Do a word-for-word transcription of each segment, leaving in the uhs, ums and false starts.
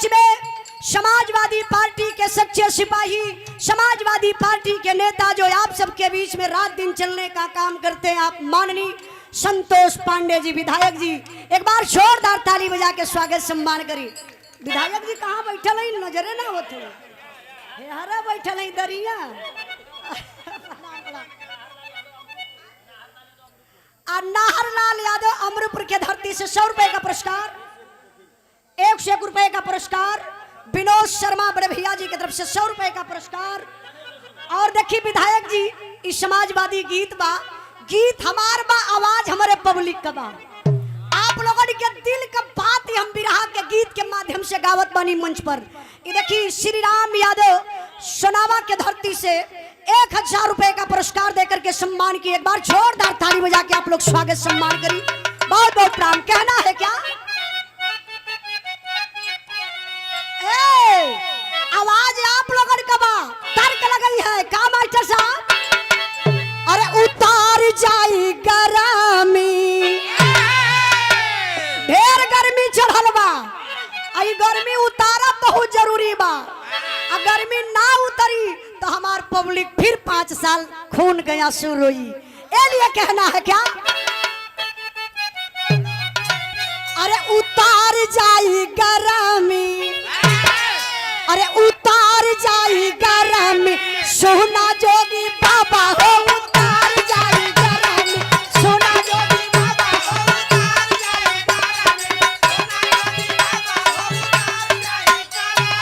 में समाजवादी पार्टी के सच्चे सिपाही, समाजवादी पार्टी के नेता जो आप सबके बीच में रात दिन चलने का काम करते हैं, आप माननीय संतोष पांडे जी, विधायक जी, एक बार जोरदार ताली बजा के स्वागत सम्मान करी। विधायक जी कहाँ बैठल हैं, नजरे ना होते हैं। हे हरा बैठल हैं दरिया। आ नाहरलाल यादव अमरपुर के धरती से सौ रुपए का पुरस्कार, एक सौ एक रुपए का पुरस्कार, विनोद शर्मा बड़े भैया जी की तरफ से सौ रुपए का पुरस्कार। और देखी विधायक जी, ई समाजवादी गीत बा, गीत हमार बा, आवाज हमरे पब्लिक का बा। आप लोगन के दिल का बात ही हम बिरहा के गीत के माध्यम से गावत बानी मंच पर। ये देखी श्री राम यादव सोनावा के धरती से एक हजार रुपए का पुरस्कार देकर के सम्मान की। एक बार जोरदार ताली बजा के आप लोग स्वागत सम्मान करी। बहुत बहुत प्रणाम। कहना है क्या? ए, आवाज आप लोगन का बा, तर्क लगई है का मास्टर साहब? अरे उतार जाई गरमी, ढेर गर्मी चढ़ल बा, आ ई गर्मी उतारब बहुत जरूरी बा। आ गर्मी ना उतरी तो हमार पब्लिक फिर पाँच साल खून के आंसू रोई। ए लिए कहना है क्या? अरे उतार जाई गरमी, अरे उतार जाई गरमी, सोना जोगी बाबा हो उतार जाई गरमी, सोना जोगी बाबा हो उतार जाई गरमी, सोना जोगी बाबा हो उतार जाई गरमी।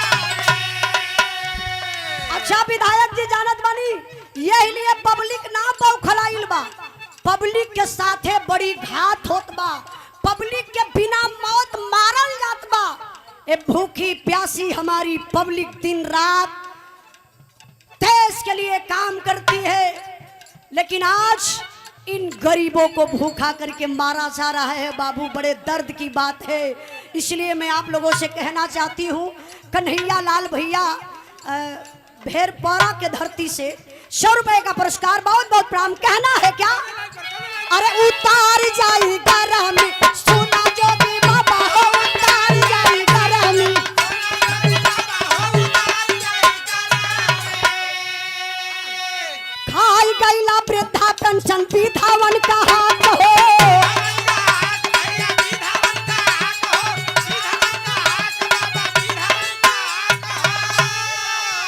अच्छा विधायक जी जानत बानी, यही लिए पब्लिक ना बौखलाइल बा, पब्लिक के साथे बड़ी घात होत बा, पब्लिक के बिना मौत मारल जात बा। ए भूखी प्यासी हमारी पब्लिक दिन रात देश के लिए काम करती है, लेकिन आज इन गरीबों को भूखा करके मारा जा रहा है बाबू, बड़े दर्द की बात है। इसलिए मैं आप लोगों से कहना चाहती हूँ, कन्हैया लाल भैया, अ, भेरपौरा के धरती से सौ रुपए का पुरस्कार, बहुत बहुत प्रणाम। कहना है क्या? अरे उतार जाई गरमी, सोना जोगी बाबा हो उतार जाई गरमी। खाई गईला वृद्धा पेंशन विधवन का हक हो।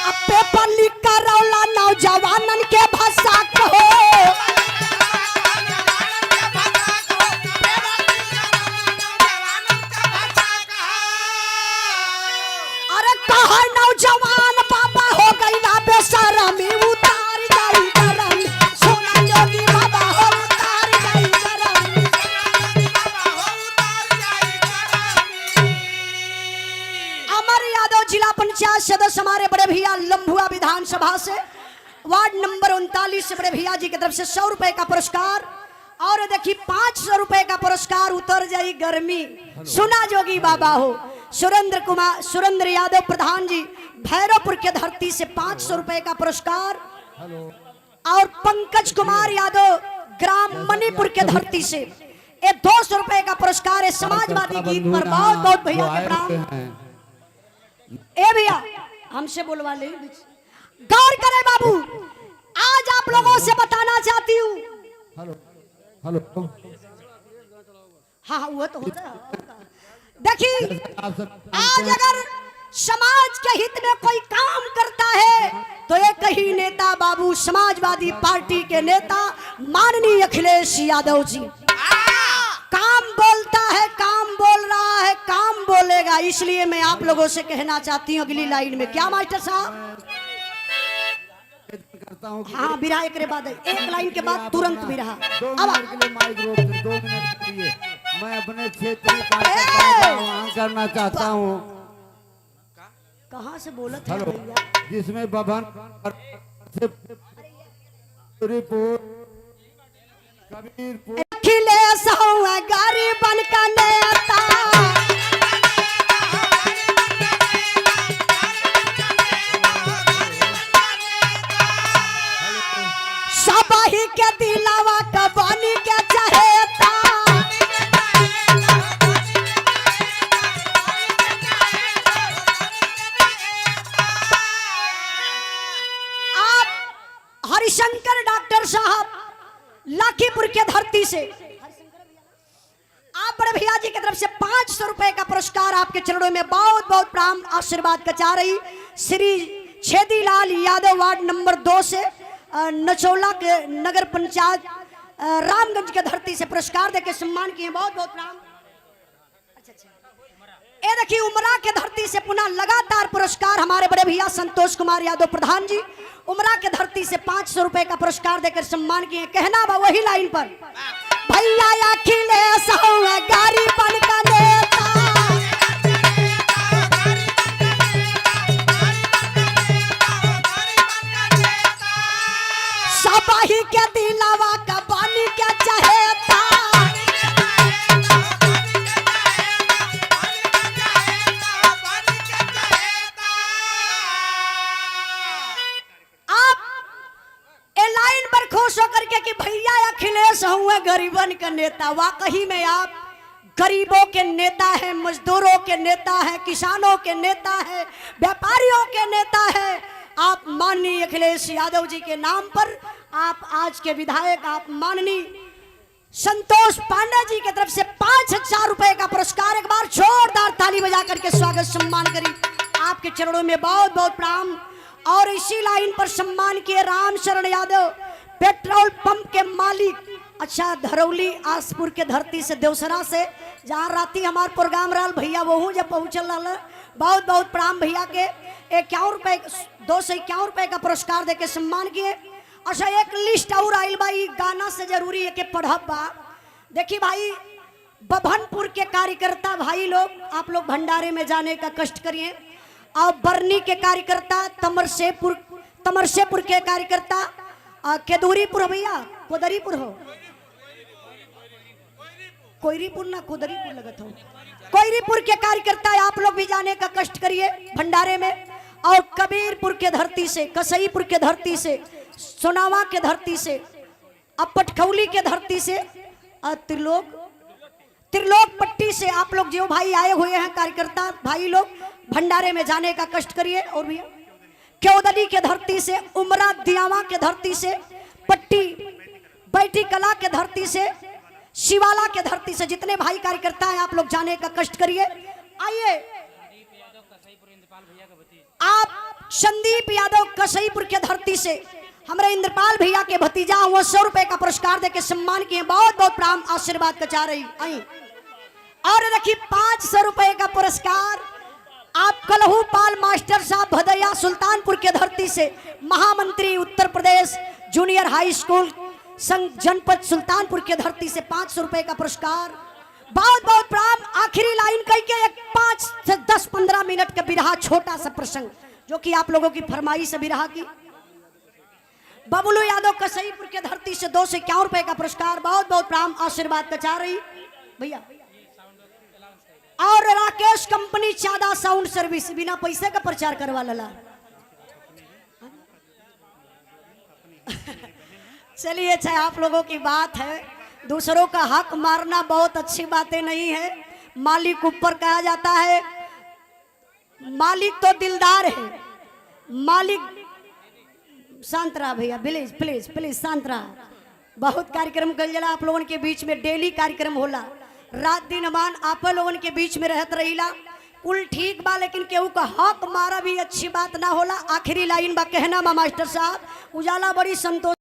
अब पेपर लीक करौला नौजवानन के भसाक हो। अरे कहा नौजवान बाबा हो गईला बेशरमी, उतार जाई गरमी, सोना जोगी बाबा हो उतार जाई गरमी। अमर यादव जिला पंचायत सदस्य हमारे बड़े भैया लम्भुआ विधानसभा से, वार्ड नंबर उनतालीस से बड़े भैया जी की तरफ से सौ रुपए का पुरस्कार। और देखी पाँच सौ रुपए का पुरस्कार उतर जाई गर्मी, सुना जोगी बाबा हो। सुरेंद्र कुमार, सुरेंद्र यादव प्रधान जी भैरवपुर के धरती से पाँच सौ रुपए का पुरस्कार। और पंकज कुमार यादव ग्राम मणिपुर के धरती से ये दो सौ रुपए का पुरस्कार है समाजवादी गीत पर। बहुत बहुत भैया के प्रणाम। ए भैया, हमसे बोलवा ले। गौर करे बाबू, आज आप लोगों से बताना चाहती हूँ। हेलो, हेलो। हाँ, हाँ, वो तो हो रहा है। देखी, जैसे आप सब जानते आज हैं। अगर समाज के हित में कोई काम करता है तो एक ही नेता बाबू, समाजवादी पार्टी के नेता माननीय अखिलेश यादव जी। काम बोलता है, काम बोल रहा है, काम बोलेगा। इसलिए मैं आप लोगों से कहना चाहती हूँ अगली लाइन में क्या मास्टर साहब? करता हूँ कि हाँ, बिरहा एकरे बाद है। एक लाइन के बाद तुरंत बिरहा। दो अब मिनट के लिए माइक रोक दे, दो मिनट के लिए मैं अपने क्षेत्र में कार्यकर्ताओं का ए! आह्वान करना चाहता हूँ। कहाँ से बोलत है हेलो, भैया? जिसमें बभन से रिपोर्ट कबीरपुर। अखिलेश हउवे गरीबन का नेता। सबही के दिलवा क बनी के चहेता। पुर के धरती से आप बड़े भैया जी की तरफ से पाँच सौ रुपए का पुरस्कार आपके चरणों में बहुत बहुत प्रणाम आशीर्वाद का चाह रही। श्री छेदीलाल यादव, वार्ड नंबर दो से, अ, नचौला के नगर पंचायत, अ, रामगंज के धरती से पुरस्कार देके सम्मान किए। बहुत बहुत प्रणाम। अच्छा, अच्छा। ए देखी, उमरा के धरती से पुनः लगातार पुरस्कार हमारे बड़े भैया संतोष कुमार यादव प्रधान जी, उमरा के धरती से पाँच सौ रुपए का पुरस्कार देकर सम्मान किए। कहना बा वही लाइन पर, भैया अखिलेश हउए गरीबन का नेता, सबही के दिलवा का बनी के चहेता। आप ए लाइन पर खुश होकर के कि भैया अखिलेश हउए गरीबन का नेता, वाकई में आप गरीबों के नेता हैं, मजदूरों के नेता हैं, किसानों के नेता हैं, व्यापारियों के नेता हैं। आप माननीय अखिलेश यादव जी के नाम पर आप आज के विधायक, आप माननीय संतोष पांडे जी की तरफ से पाँच हजार रुपए का पुरस्कार। एक बार जोरदार ताली बजा करके स्वागत सम्मान करी। आपके चरणों में बहुत बहुत प्रणाम। और इसी लाइन पर सम्मान किए राम शरण यादव, पेट्रोल पंप के मालिक, अच्छा, धरौली आसपुर के धरती से, देवसरा से, जहाँ राती हमार प्रोग्राम रहल भैया, वहू जब पहुँचल रहल। बहुत बहुत प्रणाम भैया के। इक्यावन रुपए, दो सौ इक्यावन रुपए का पुरस्कार देके सम्मान किए। अच्छा, एक लिस्ट और आइल बा, ई गाना से जरूरी है कि पढ़ब बा। देखी भाई, बभनपुर के कार्यकर्ता भाई लोग, आप लोग भंडारे में जाने का कष्ट करिए। और बरनी के कार्यकर्ता, तमरसेपुर, तमरसेपुर के कार्यकर्ता, आ, केदूरीपुर हो भैया, कोदरीपुर हो, कोइरीपुर ना कोदरीपुर लगत हो, कोइरीपुर के कार्यकर्ता, आप लोग भी जाने का कष्ट करिए भंडारे में। और कबीरपुर के धरती से, कसईपुर के धरती से, सोनावा के धरती से, अब पटखौली के धरती से, अ, त्रिलोक, त्रिलोक पट्टी से आप लोग जो भाई आए हुए हैं कार्यकर्ता भाई लोग, भंडारे में जाने का कष्ट करिए। और भैया, केवदली के धरती से, उमरा दियावा के धरती से, पट्टी बैठी कला के धरती से, शिवाला के धरती से जितने भाई कार्यकर्ता हैं, आप लोग जाने का कष्ट करिए। आइए, आप संदीप यादव कसईपुर के धरती से हमरे इंद्रपाल भैया के भतीजा हुआ, सौ रुपए का पुरस्कार देके सम्मान किए। बहुत बहुत प्रणाम आशीर्वाद का चाह रही। आई और रखी पाँच सौ रुपए का पुरस्कार आप कलहू पाल मास्टर साहब भदैया सुल्तानपुर के धरती से, महामंत्री उत्तर प्रदेश जूनियर हाई स्कूल संघ जनपद सुल्तानपुर के धरती से पाँच सौ रुपए का पुरस्कार। बहुत बहुत प्रणाम। आखिरी लाइन कह के एक पाँच से दस पन्द्रह मिनट का बिरहा, छोटा सा प्रसंग जो कि आप लोगों की फरमाइश है बिरहा की। बबलू यादव कसईपुर के धरती से दो सौ इक्यावन रुपए का पुरस्कार। बहुत बहुत प्रणाम आशीर्वाद का चाह रही भैया। और राकेश कंपनी चादा साउंड सर्विस बिना पैसे का प्रचार करवा लला। चलिए, अच्छा, आप लोगों की बात है, दूसरों का हक मारना बहुत अच्छी बातें नहीं है। मालिक ऊपर कहा जाता है, मालिक तो दिलदार है, मालिक। शांत रहा भैया, प्लीज, प्लीज, प्लीज शांत रहा। बहुत कार्यक्रम कइल जाला आप लोगन के बीच में, डेली कार्यक्रम होला, रात दिन हमान आप लोगन के बीच में रहत रहीला, कुल ठीक बा, लेकिन केहू का हक मारा भी अच्छी बात ना होला। आखिरी लाइन बा, कहना बा मास्टर साहब, उजाला बड़ी संतोष